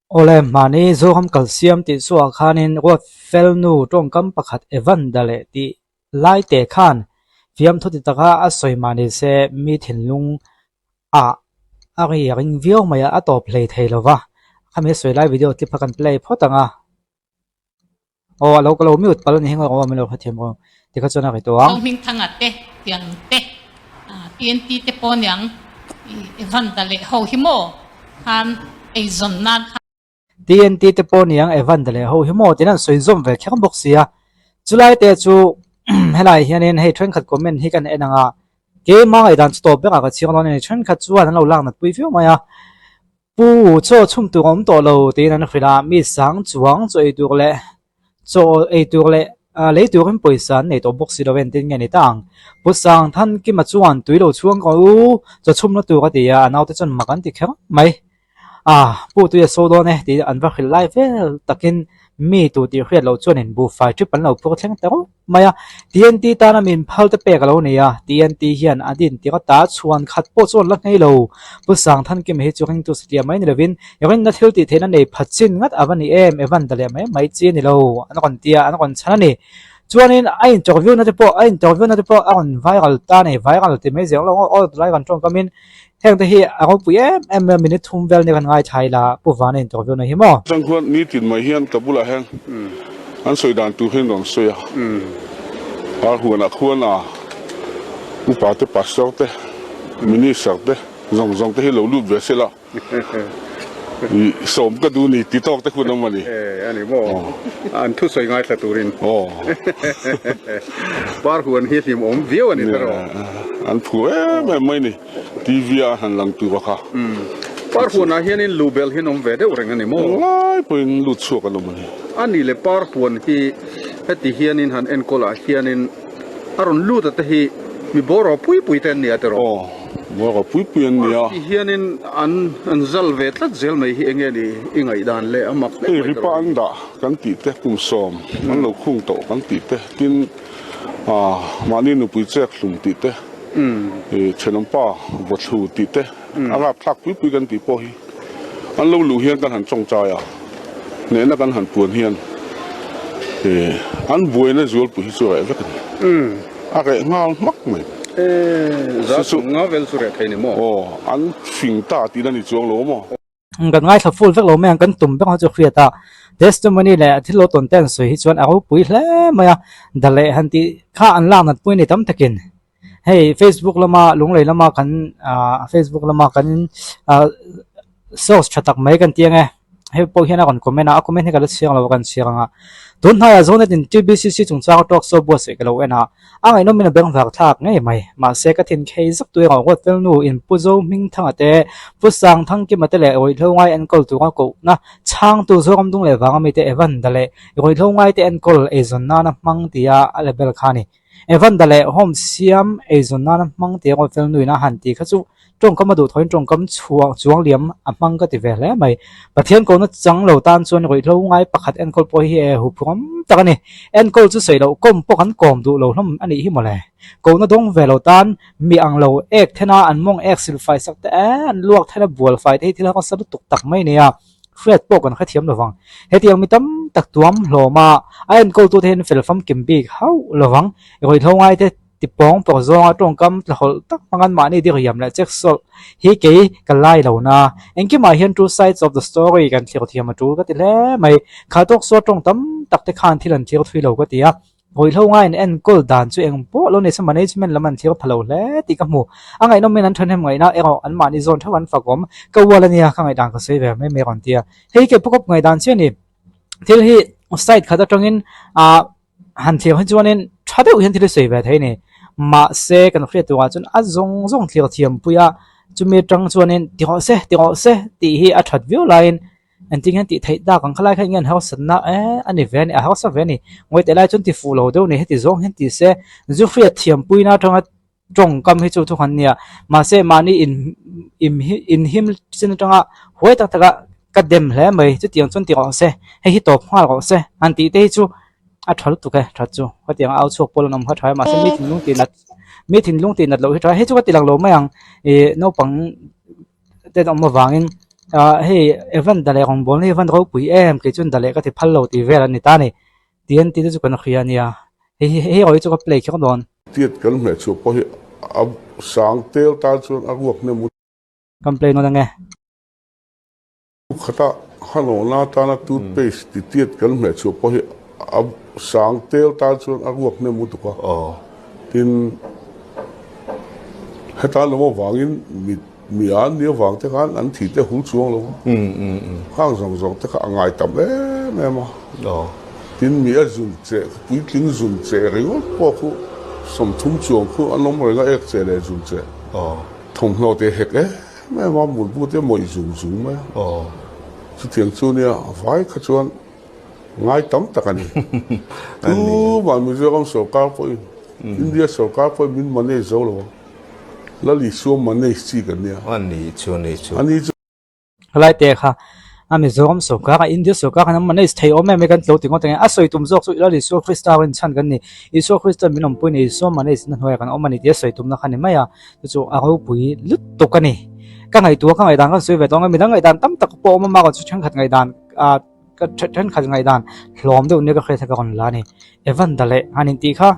Awle, mahni Zoram kalsiam tih chhuah khanin Ruatfel nu tawngkam pakhat Evan da leh tih lai te khan fiamthu ti taka a sawi mah ni se mi thinlung ah a ri a ring viau mai a, a tawp hlei thei lo va. Khami a sawi lai video clip kha kan play phawt ang a. Aw a lo ka lo mute palh a ni hi ngawi awm ilo hrethiam rawh tikha chuan a ri tawh ang. Zohmingthanga te tiang te TNT te pawh niang Evan da leh ho hi maw khan eizawn nan khan. TNT te pawh niang Evan da leh ho hi maw tiin an sawi zawm ve kher bawk sia. Chulai te chu helai hianin hei thenkhat comment hi kan en ang a, keimah ngaihdan chu tawp berah ka chhiar dawn a ni. Thenkhat chuan an lo lak nat pui viau mai a. Pu chaw chhum tur a awm tawh lo tiin an hrilh a, mi sang chuang chaw ei tur leh chaw ei tur leh lei turin pawisa an nei tawh bawk si lo entin nge ni ta ang. Pu Sangthankima chuan tui lo chhuang ka u chaw chhumna tur a ti a, a naute chuan mak an ti kher mai. A pu tui a so dawn e tiin an va hrilh lai vel takin mi tu tih hriat loh chuanin buhfai trip an lo phur thleng ta rup mai a. TNT tana min phal te pek a lo ni a, TNT hian a din tir ata chhuan khat pawh chuan la nghei lo. Pu Sangthankima hi chu ringtu satliah mai ni lovin rinna thil tih theihna nei phat chin ngat a va ni em, Evan ta leh mai mai chi a ni lo, an rawn ti a, an rawn chhan a ni. Chuanin a interview na te pawh a interview na te pawh a rawn viral ta a ni, viral ti mai zel lo aw tunlai kan tawngkamin Heng te hi a ropui em em mai a, minute thum vel nia kan ngaithla ila Pu Vana interview na hi maw? Chang khuan nitin mai hian ka bulah hian an sawi dan tur hian rawn sawi a, ar huanah khuan a upa te pastor te minister te zawng zawng te hi lo lut ve sela i sawm ka duh ni ti tawk te khuan awm a ni. E a ni maw? An thusawi ngaithla turin. Aw. Par huan hi hlim awm viau a ni ta rawh. An phu em em mai ni. TV a han lang tur a kha. Par huanah hianin lu bel hi an awm ve deuh reng a ni maw? Englai pawhin lut chhuak an awm a ni. A ni le par huan hi heti hianin han enkawl ah hianin a rawn lut a te hi mi bawraw pui pui te an ni a tiraw? Aw, bawraw pui pui an ni a. Ti hianin an an zal ve tlat zel mai hi enge ni i ngaihdan le a mak hle Hei mai ripa tiraw? an dah kan tih te kum sawm an lo khung tawh kan tih te tin ah mahni nupui chek hlum tih te I thenawmpa vawthlu tih te a rapthlak pui pui kan tih pawh hi an lo luh hian kan han tawngtai a, hnehna kan han puan hian an buaina zualpui hi chu reh vek a ni. A reh nghal hmak mai. Aw, an fing ta tihna ni chuang lo maw? Kan ngaithla full vek lo mai ang, kan tum vek ang chu hriat a, testimony leh thil lo tawn te an sawi hi chuan a ropui hle mai a, da leh han tih kha an lak nat pui a ni tam takin hei facebook lama lunglei lama kan ah facebook lama kan ah source tha tak mai kan ti ang e. Hei pawh hian a rawn comment a, a comment hi ka la chhiar lo a kan chhiar ang a. Tun hnaiah Zonet in TBCC chungchang a talk show buatsaih ka lo en a, a ngaihnawmin a bengvar thlak ngei mai. Mahse ka thin khei zak tu erawh Ruatfel nu in Pu Zo Hmingthanga te, Pu Sangthangkima te leh Ruihhlo ngai enkawl tura kohna chhangtu Zoram dung leh vanga mite Evan da leh Ruihhlo ngai te enkawl eizawn nana hmang tia a label kha a ni. Evan da leh Home siam eizawn nana hmang tia Ruatfel nu in a han ti kha chu Tawngkam a duh thawhin tawngkam chhuah chuang liam a hmang ka ti ve hle mai. Pathian kohna chang lo tan chuan ruihhlo ngai pakhat enkawl pawh hi e huphung tak a ni. Enkawl chu sawi loh kawm pawh kan kawm duh lo hlawm a nih hi mawle. Kohna dawng ve lo tan mi ang lo ek thena an mawng ek silfai sak te e an luak thena bual fai te hi thil harsa lutuk tak mai nia. Hriat pawh kan hrethiam lovang. Hetiang mi tam tak tuam hlawm a, a enkawltute hian fel famkim bik hauh lovang. Ruihhlo ngai te Ti pawng pawng zawnga tawngkam tlahawlh tak hmangan mahni diriam leh check sawlh hi kei ka lai lo na. Engkimah hian two sides of the story kan thlir thiam a tul ka ti hle mai. Kha tawk saw tawng tam tak te khan thil an thlir thui lo ka ti a. Ruihhlo ngaiin enkawl dan chu eng pawh lo ni se management lam an thlir pha lo hle tih ka hmu. A ngaihnawmin an thahnem ngaihna erawh an mahni zawn theuh an fakawm. Ka ual a nia ka ngaihdan ka sawi ve mai mai rawn ti a. Hei kei pawh ka ngaihdan chiah a ni. Thil hi side khat atangin ah. Han thlir hi chuanin tha deuh hian thil hi sawi ve thei a ni. Mahse kan hriat turah chuan a zawng zawng thlir thiam pui a, chumi atang chuanin ti rawh se ti rawh se tih hi a that viau laiin engtin hian tih theih tak ang khalai kha enge an harsatna e a ni ve a ni a harsa ve a ni. Ngawi teh lai chuan ti fuh lo deuh a ni heti zawng hian ti se zu hriat thiam puina atanga tawngkam hi chu thu khan nia mahse mahni in im inhim chin atanga huai tak taka ka dem hle mai chutiang chuan ti rawh se hei hi tawp nghal rawh se han tih te hi chu a tha lutuk e tha chu khatiang au chhuak pawl an awm kha tha e mahse mi thinlung tih nat mi thinlung tih nat loh hi tha hei chu ka ti lang lo mai ang ih naupang te an awm avangin. Ah hei Evan da leh rawngbawlna hi Evan ropui em kei chuan da leh ka ti phal lo tih vel a ni ta a ni. TNT te chu kan hria a nia. Hei hi hei erawh hi chu ka play kher dawn. Tiat kan hmeh chhuah pawh hi a sang tel tan chuan a ruak hnem u. Kan play nawn ange. Khata hanawhna atana toothpaste ti tiat kan hmeh chhuah pawh hi a sang tel tan chuan a ruak hnem lutuk a. Tin, heta an awm avangin mi mi an nih avang te khan an thih te hul chuang lo a. Khang zawng zawng te kha a ngai tam em em a. Tin, mi a zun cheh puitling zun cheh ringawt pawh khu 30 chuang khu an awm reng a ek cheh leh zun cheh thawmhnaw te hek em. Mai a mutbu te mawih zung zung mai a. Chutiang chu nia vai kha chuan ngai tam tak a ni. Tumah Mizoram sorkar pawhin India sorkar pawhin min manage zo lo a. Lal Isua manage chi kan nia. A ni chu ni chu. A ni chu. Helai te kha a Mizoram sorkar a India sorkar khan an manage thei awm em mai kan tlo ti ngawt ang e. A sawi tum zawk chu Lal Isua Krista rinchhan kan ni. Isua Krista min awmpui ni Isua manage na hnuaiah kan awm a ni tih a sawi tumna kha ni mai a. Chu chu a ropui lutuk a ni. Ka ngaihtuah ka ngaihdan kan sawi ve tawh ang e, midang ngaihdan tam tak pawh a awm a, mahka chu thenkhat ngaihdan ah ka thenkhat ngaihdan hlawm deuh nia ka hriat kha ka rawn la a ni. Evan Daleh han intih kha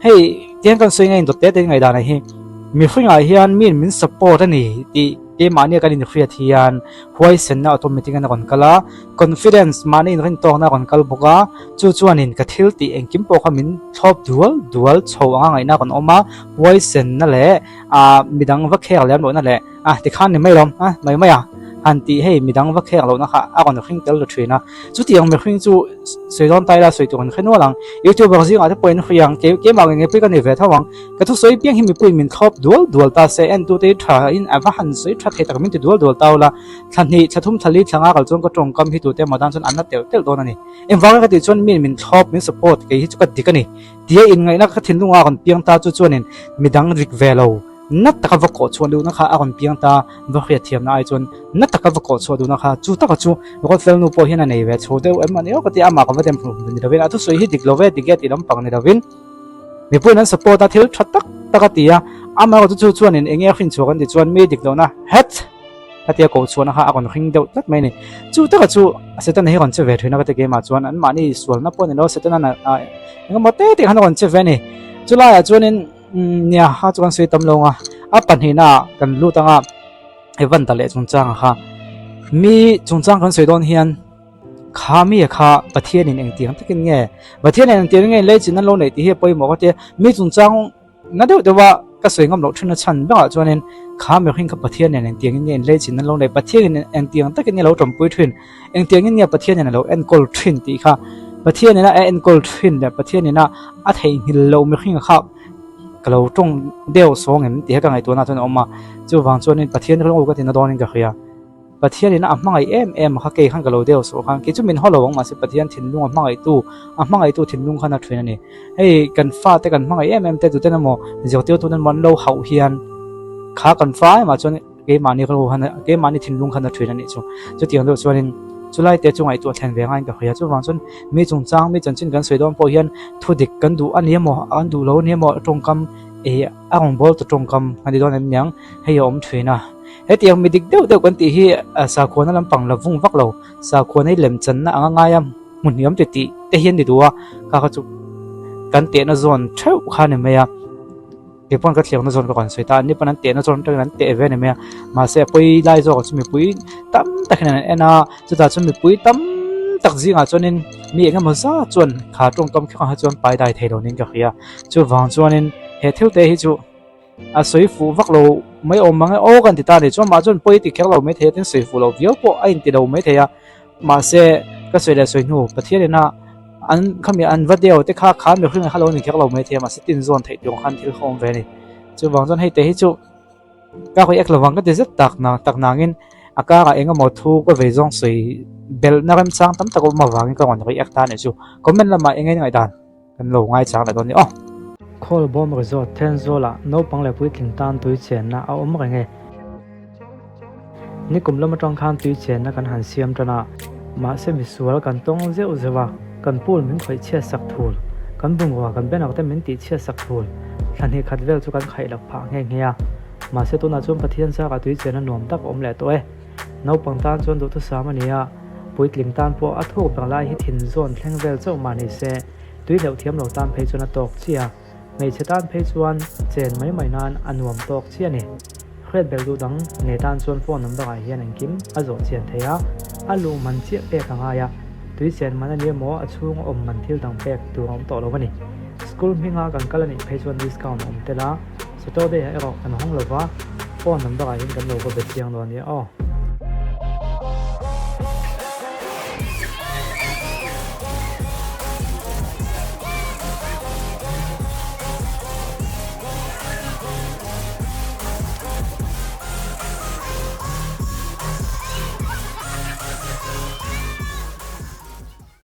hei tiang kan sawi nge indawt te te ngaihdan ah hi mihringah hian miin min support a ni tih keimahnia kan inhriat hian huaisenna automatic in a rawn kal a, confidence mahni inrintawkna a rawn kal bawk a, chu chuanin ka thil tih engkim pawh kha min thlawp dual dual chho anga ngaihna a rawn awm a, huaisenna leh ah midang va khek lem lohna leh ah tikhan ni mai lo ah mai mai a han tih hei midang va khek lohna kha a rawn hring tel ta thin a, chutiang mihring chu sawi dawn ta ila sawi tur an hre nual ang, youtuber zingah te pawhin hria ang ke keimah nge ngei pawh ka nei ve tho ang, ka thusawi piang hi mipuiin min thlawp dual dual ta se entute hi tha in a va han sawi tha thei tak min ti dual dual ta ula, thla hnih thla thum thla li thla nga kal chuan ka tawngkam hi tute emaw tan chuan an la telh telh dawn a ni, engvanga ka tih chuan miin min thlawp min support kei hi chu ka dik a ni. Tia inngaihna ka thinlungah a rawn piang ta chu chuanin midang rik ve lo, na taka va kawh chhuah duhna kha a rawn piang ta, va hriatthiamna ai chuan na taka va kawh chhuah duhna kha chu taka chu Ruatfel nu pawh hian a nei ve chho deuh em a ni aw ka ti a, amah ka va dem hlum hlum ni lovin a thusawi hi dik lo ve dik e tih lampang ni lovin mipuiin an support a thil tha tak tak a ti a, amaherawhchu chu chuanin eng nge a hrinchhuak an tih chuan mi dik lohna het! Ka tia koh chhuahna kha a rawn hring deuh tlat mai a ni. Chu taka chu Setana hi a rawn che ve thin a ka ti keimah chuan anmahni sualna pawh a ni lo Setana engemaw te te khan a rawn che ve a ni. Chu laiah chuanin nia kha chu kan sawi tam lo ang a, a pahnihna ah kan lut ang a Evan ta leh chungchang kha mi chungchang kan sawi dawn hian kha mi kha Pathianin engtiang takin nge Pathianin engtiang nge lei chin an lo neih tih hi a pawimawh ka tia mi chungchang Na deuh deuh a, ka sawi ngam loh thin a chhan berah chuanin kha mihring kha Pathian nen engtiangin nge inleichin an lo neih, Pathianin engtiang takin nge a lo tawmpui thin, engtiangin nge Pathianin a lo enkawl thin tih kha Pathianin a enkawl thin leh Pathianin a a theihnghilh loh mihring kha ka lo tawng deuh sawng em tih kha ka ngaihtuahna chuan a awm a, chuvang chuanin Pathian rilru ka tina dawnin ka hria. Pathianin a hmangaih em em a kha kei khan ka lo deuh suh khan kei chu min haw lo ang mahse Pathian thinlung a hmangaihtu a hmangaihtu thinlung khan a thin a ni. Hei kan fate kan hmangaih em em te tuten emaw zirtirtuten emaw an lo hauh hian kha kan fa emah chuan keimahni rilru khan keimahni thinlung khan a thin a nih chu. Chutiang deuh chuanin chulai te chu ngaihtuah thlen ve ngaiin ka hria chuvang chuan mi chungchang mi chanchin kan sawi dawn pawh hian thudik kan duh a ni emaw an duh lo a ni emaw tawngkam ih a rawn bawl ta tawngkam a ni dawn em niang hei a awm thin a. Hetiang mi dik deuh deuh kan tih hi sakhuana lampang la vung vak lo, sakhuana hi lemchanna anga ngaia hmu hniam ti tih te hian ni duh a, kha kha chu kan tehna zawn theuh kha a ni mai a, kei pawn ka thliakna zawn ka rawn sawi ta a, an ni pawn an tehna zawn atangin an teh ve a ni mai a, mahse a pawi lai zawkah chu mipui tam takin an en a, chutah chuan mipui tam tak zingah chuanin mi eng emaw zat chuan kha tawngkam kher ang kha chuan pai dai thei lo niin ka hria, chuvang chuanin he thil te hi chu. A sawi fuh vak lo mai awm mang e aw kan ti ta a ni chuan mah chuan pawi ti kher lo mai thei a tin sawi fuh lo viau pawh a inti lo mai thei a mahse ka sawi leh sawi hnu Pathian ina an khami an va deu te kha kha mihring kha lo ni kher lo mai thei a mahse tin zawn theih tur khan thil kha awm ve a ni chuvang chuan hei te hi chu ka hawi ek lovang ka ti zet tak na tak nangin a karah eng emaw thu ka vei zawng sawi belhna remchang tam tak awm avangin ka rawn hawi ek ta a nih chu comment lamah eng eng ngaihdan. Kan lo ngaichang leh dawn ni aw. Khawlbawm Resort Thenzawl-ah naupang leh puitling tan tui chenna a awm reng e. Nikum lam atang khan tui chenna kan han siam tan a, mahse misual kan tawng zeuh zeuh a, kan pool min khawih chhiat sak thul, kan bungrua kan banner te min tih chhiat sak thul, thla hnih khat vel chu kan khaih lak phah nghe nghe a. Mahse tunah chuan Pathian zarah tui chenna nuam tak a awm leh tawh e. Naupang tan chuan duhthusam a ni a, puitling tan pawh a thuk ber lai hi thin zawn thleng vel chauh mah ni se, tui hleuh thiam lo tan phei chuan a tawk chiah a. Hmeichhe tan phei chuan chen mai mai nan a nuam tawk chiah a ni. Hriat belh duh dang nei tan chuan phone number ah hian engkim a zawh chian thei a, a luh man chiah pek a ngai a, tui chen man a ni emaw a chhung a awm man thil dang pek tur a awm tawh lo a ni. School hminga kan kal a nih phei chuan discount a awm tel a, Saturday ah erawh kan hawng lo va, phone number ah hian kan lo va be chiang dawn nia aw.